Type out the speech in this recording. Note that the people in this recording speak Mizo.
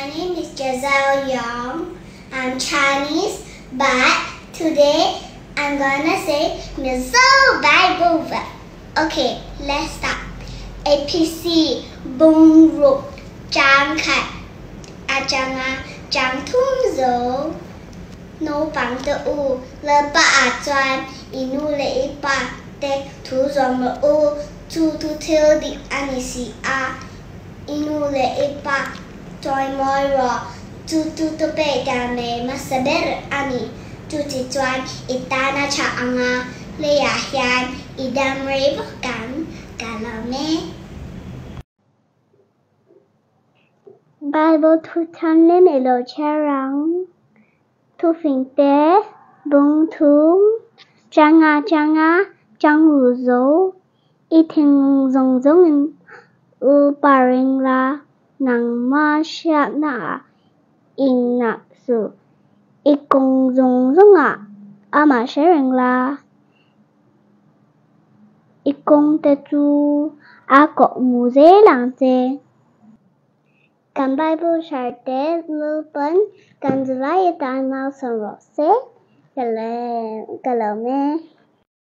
My name is Giselle Young. I'm Chinese, but today I'm gonna say Mizo Bible verse. Okay, let's start. APC bung ruk chang khat atanga chang thum zo. Naupang te u, Lalpa ah chuan i nu leh i pa te thu zawm rawh u, chu thu thil dik a ni si a, i nu leh i pa chawimawi rawh, chu chu tu pek dan mai hmasa ber a ni, chu chi chuan i tana tha anga leiah hian i dam rei vak ang, ka lawm e. Bible thuchhan lem i lo chhiar ang. Thufing te, bung thum, changa changa, changru zo, i thinlung zawng zawngin Lalpa ring la, nangma hriatnaah inngah suh, i kawng zawng zawngah amah hre reng la. I kawng te chu a kawh mu zel ang che. Kan Bible chhiar te Lalpan kan zirlai atan malsawm rawh se ka lawm e.